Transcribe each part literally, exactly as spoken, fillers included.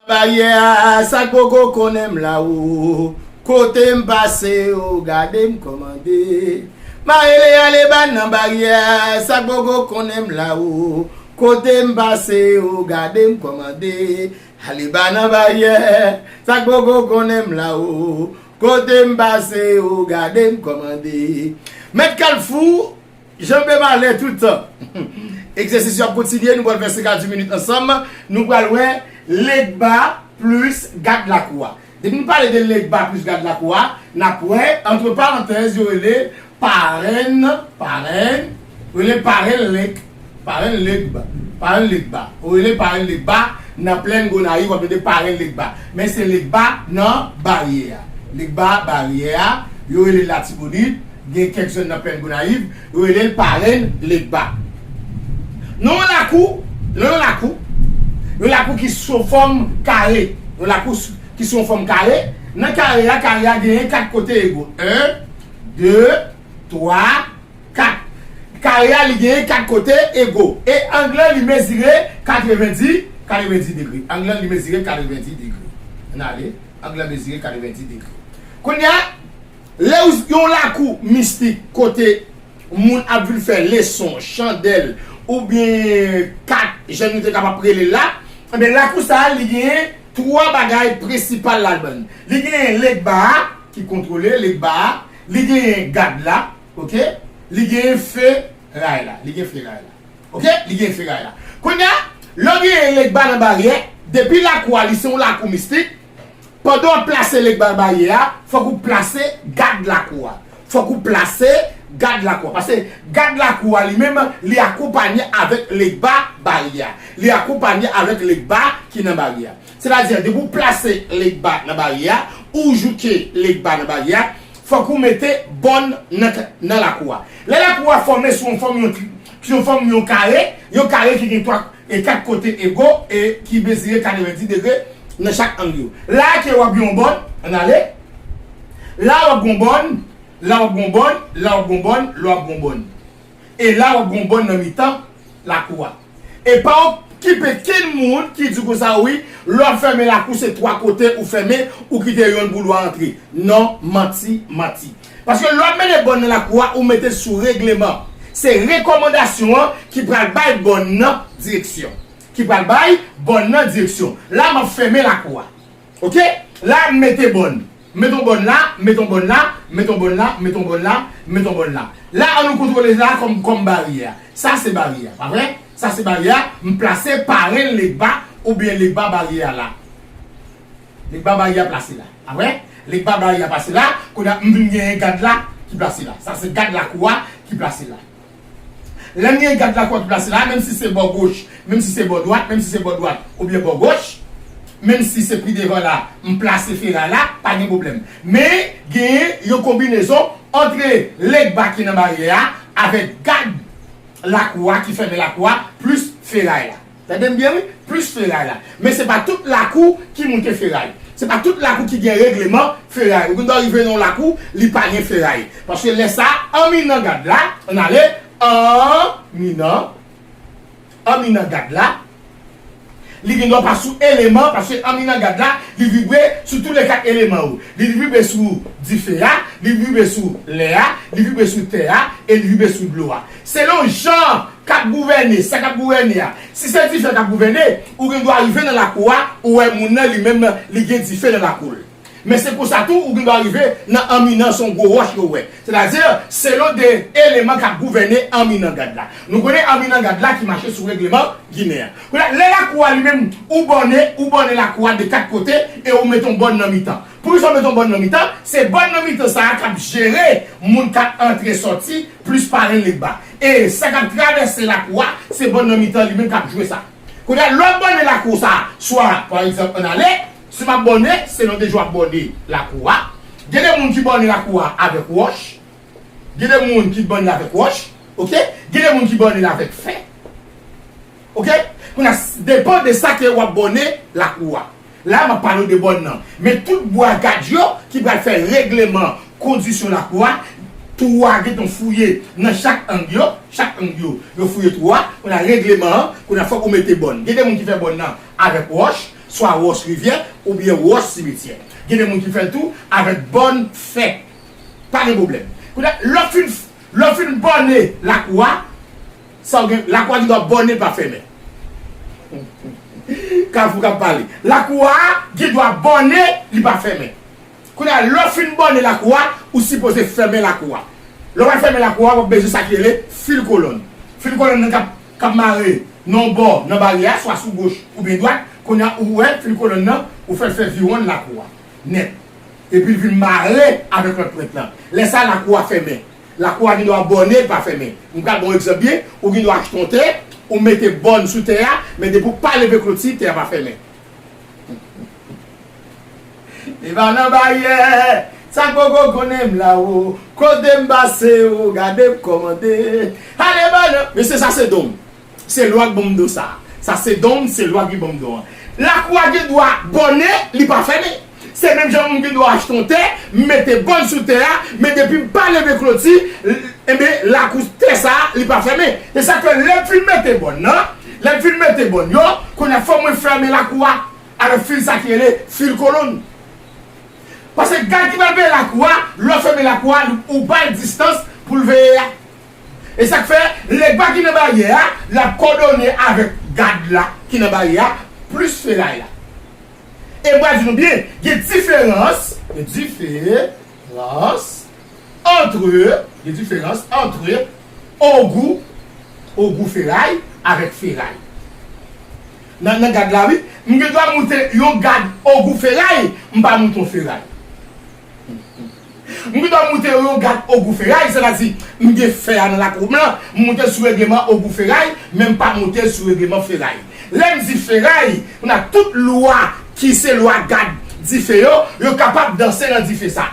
Baryè a, sa k poko konnen m la o. Kote m pase yo, gade m kòmande. M a rele ale ba nan baryè a, sa k poko konnen m la o. Kote m pase yo, gade m kòmande. Ale ba nan baryè, sa k poko konnen m la o. Kote m pase yo, gade m kòmande. Mèt Kalfou, Janbe malè toutan. Egzèsis yo ap kontinye, nou pral fè senk a dis minit ansanm. Nou pral wè Legba plis gad lakou a. Depi nou pale de Legba plis gad lakou a, n ap wè, antre parantèz, yo rele parenn, parenn, yo rele parenn Lek, parenn Legba, parenn Legba. Yo rele parenn Legba nan plèn Gonayiv, w ap tande parenn Legba. Men se Legba nan baryè a. Legba baryè a, yo rele Latibonit, gen kèk zòn nan plèn Gonayiv, yo rele l parenn Legba. Nan yon lakou, nan yon lakou, yon lakou ki sou fòm kare, yon lakou s- ki sou yon fòm kare, nan kare a, kare a genyen kat kote ego. En, de, twa, kat. Kare a, li genyen kat kote ego. E ang lan, li mezire katrevendi, katrevendi degre. Ang lan, li mezire katrevendi degre. Ann ale, ang lan mezire katrevendi degre. Kounye a, lè w yon lakou mistik kote moun ap vin fè leson, chandèl, oubyen kat, jan nou te kapab rele l la, enben, lakou sa a, li genyen twa bagay prensipal ladan l. Li genyen Legba a, ki kontwole Legba a, li genyen gad la, oke? Li genyen feray la, li genyen feray la. Oke? Li genyen feray la. Kounye a, lè w genyen Legba nan baryè, depi lakou a, li se yon lakou mistik, pandan w ap plase Legba nan baryè a, fòk ou plase gad lakou a. Fòk ou plase gad lakou a. Paske gad lakou a li menm, li akonpanye avèk Legba baryè a. Li akonpanye avèk Legba ki nan baryè a. Sètadi, depi w plase Legba nan baryè a, ou jouke Legba nan baryè a, fòk ou mete bòn nan, nan lakou a. Lè lakou a fòme sou yon fòm yon tri, sou yon fòm yon kare, yon kare ki gen twa e kat kote ego e ki mezire katrevendi degre nan chak ang yo. La ke w ap gen yon bòn, ann ale. La w ap gen yon bòn, la w ap gen yon bòn, la w ap gen yon bòn, la w ap gen yon bòn. E la w ap gen yon bòn nan mitan lakou a. E pa okipe kenn moun ki di konsa, wi, lè w ap fèmen lakou, se twa kote ou fèmen, ou kite yonn pou lwa antre. Non, manti, manti. Paske lè w ap mennen bòn nan lakou a, ou mete l sou regleman. Se rekòmandasyon an ki pral bay bòn nan direksyon. Ki pral bay bòn nan direksyon. La, m ap fèmen lakou a. Oke? La, m mete bòn. M met yon bòn la, m met yon bòn la, m met yon bòn la, m met yon bòn la, m met yon bòn la. La, an nou kontwole la kòm, kòm baryè a. Sa se baryè a, pa vre? Sa se baryè a, m plase parenn Legba oubyen Legba baryè a la. Legba baryè a plase la, pa vre? Legba baryè a plase la, kounye a m vin genyen gad la ki plase la. Sa se gad lakou a ki plase la. Lè m gen gad lakou a ki plase la, menm si se bò goch, menm si se bò dwat, menm si se bò dwat oubyen bò goch, menm si se pi devan la, m plase feray la, pa gen pwoblèm. Men, genyen yon konbinezon antre Legba ki nan baryè a avèk gad lakou a ki fèmen lakou a, plis feray la. Tande m byen, wi, plis feray la. Men se pa tout lakou ki moute feray. Se pa tout lakou ki gen regleman feray. Ou gendwa rive nan yon lakou, li pa gen feray. Paske lè sa, anminan gad la, ann ale, anminan, anminan gad la, li gendwa pa sou eleman, paske anminan gad la, li vibre sou tou le kat eleman yo. Li vibre sou dife a, li vibre sou lè a, li vibre sou tè a, e li vibre sou dlo a. Selon jan k ap gouvène, sa k ap gouvène a. Si se dife k ap gouvène, ou gendwa rive nan lakou a, ou wè moun nan li menm, li gen dife nan lakou l. Men se konsa tou, ou gendwa rive nan anminan, se yon gwo wòch yo wè. Sètadi, selon de eleman k ap gouvène anminan gad la. Nou konnen anminan gad la ki mache sou regleman ginen an. Kounye a, lè lakou a li menm, ou bòne, ou bòne lakou a de kat kote e ou mete yon bòn nan mitan. Poukisa w mete yon bòn nan mitan? Se bòn nan mitan sa a k ap jere moun k ap antre sòti, plis parenn Legba. E sa k ap travèse lakou a, se bòn nan mitan li menm k ap jwe sa. Kounye a, lè w ap bòne lakou sa a, swa, pa egzanp, ann ale, si m ap bòne, selon de jan w ap bòne lakou a. Gen de moun ki bòne lakou a avèk wòch. Gen de moun ki bòne l avèk wòch, oke? Gen de moun ki bòne l avèk fè. Oke? Kounye a, depann de sa ke w ap bòne lakou a. La, m ap pale w de bòn nan. Men tout bwa gad yo ki pral fè regleman kondisyon lakou a, twou a gentan fouye nan chak ang yo, chak ang yo, yo fouye twou a, kounye a regleman an, kounye a fòk ou mete bòn. Gen de moun ki fè bòn nan avèk wòch, swa wòch rivyè oubyen wòch simetyè. Gen de moun ki fè l tou avèk bòn fè. Pa gen pwoblèm. Kounye a, lè w fin, lè w fin bòne lakou a, sa w gen, lakou a gen dwa bòne, pa fèmen. Kafou k ap pale. Lakou a gen dwa bòne, li pa fèmen. Kounye a, lè w fin bòne lakou a, ou sipoze fèmen lakou a. Lè w al fèmen lakou a, w ap bezwen sa ki rele fil kolòn. Fil kolòn nan k ap, k ap mare nan yon bò nan baryè a, swa sou goch oubyen dwat. Kounye a, ou wè fil kolòn nan, ou fè l fè viwonn lakou a nèt. Epi l vin mare avèk lòt prent lan. Lè sa a, lakou a fèmen. Lakou a gen dwa bòne, pa fèmen. M pral ba w egzanp byen, ou gen dwa achte yon tè, ou mete bòn sou tè a, men depi w pa leve kloti, tè a pa fèmen. Li pa nan baryè. Sa k poko konnen m la o. Kote m pase o, gade m kòmande. Ale ba nan. Mesye, sa se don m. Se lwa k ban m don sa. Sa se don m, se lwa ki ban m don an. Lakou a gen dwa bòne, li pa fèmen. Se menm jan moun gen dwa achte yon tè, m mete bòn sou tè a, men depi m pa leve kloti, enben, lakou tè sa a, li pa fèmen. Se sa k fè lè m fin mete bòn nan, lè m fin mete bòn yo, kounye a fò mwen fèmen lakou a avèk fil sa ki rele fil kolòn. Paske gad ki pral veye lakou a, lè w fèmen lakou a, ou ba l distans pou l veye a. E sa k fè, legba ki nan baryè a, l ap kòdone avèk gad la ki nan baryè a, plis feray la. E m pral di nou byen, gen diferans, gen diferans antre, gen diferans antre ogou, ogou feray avèk feray. Nan, nan gad la, wi, m gen dwa moute yon gad ogou feray, m pa moute yon feray. M gen dwa moute yon gad ogou feray, sètadi m gen fè a nan lakou m lan, m moute sou regleman ogou feray, men m pa moute sou regleman feray. Lè m di feray, kounye a tout lwa ki se lwa gad dife yo, yo kapab danse nan dife sa.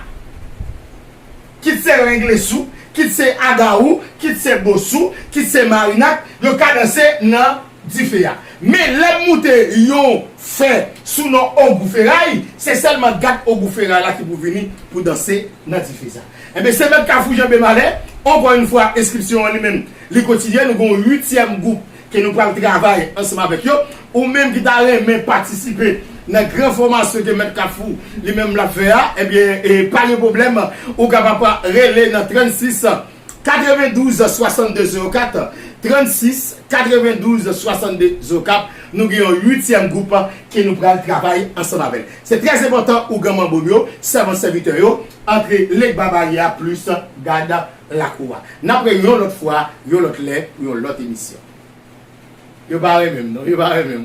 Kit se renglesou, kit se agawou, kit se bosou, kit se marinak, yo ka danse nan dife a. Men lè m moute yon fè sou non ogou feray, se sèlman gad ogou feray la ki pou vini pou danse nan dife sa. Enben, se Mèt Kafou Janbe Malè, ankò yon fwa, enskripsyon an li menm, li kontinye, nou gen yon uityèm gwoup ke nou pral travay ansanm avèk yo. Ou menm ki ta renmen patisipe nan gran fòmasyon ke Mèt Kafou li menm l ap fè a, ebyen, e, pa gen pwoblèm, ou kapab rele nan trannsis katrevendouz swasannde zewo kat, trannsis katrevendouz swasannde zewo kat, nou gen yon uityèm gwoup ke nou pral travay ansanm avè l. Se trè enpòtan, ougan manbo m yo, sèvant sèvitè yo, antre legba baryè a plis gad lakou a. N ap reyini yon lòt fwa, yon lòt lè, pou yon lòt emisyon. Yo pa renmen m, non, yo pa renmen m.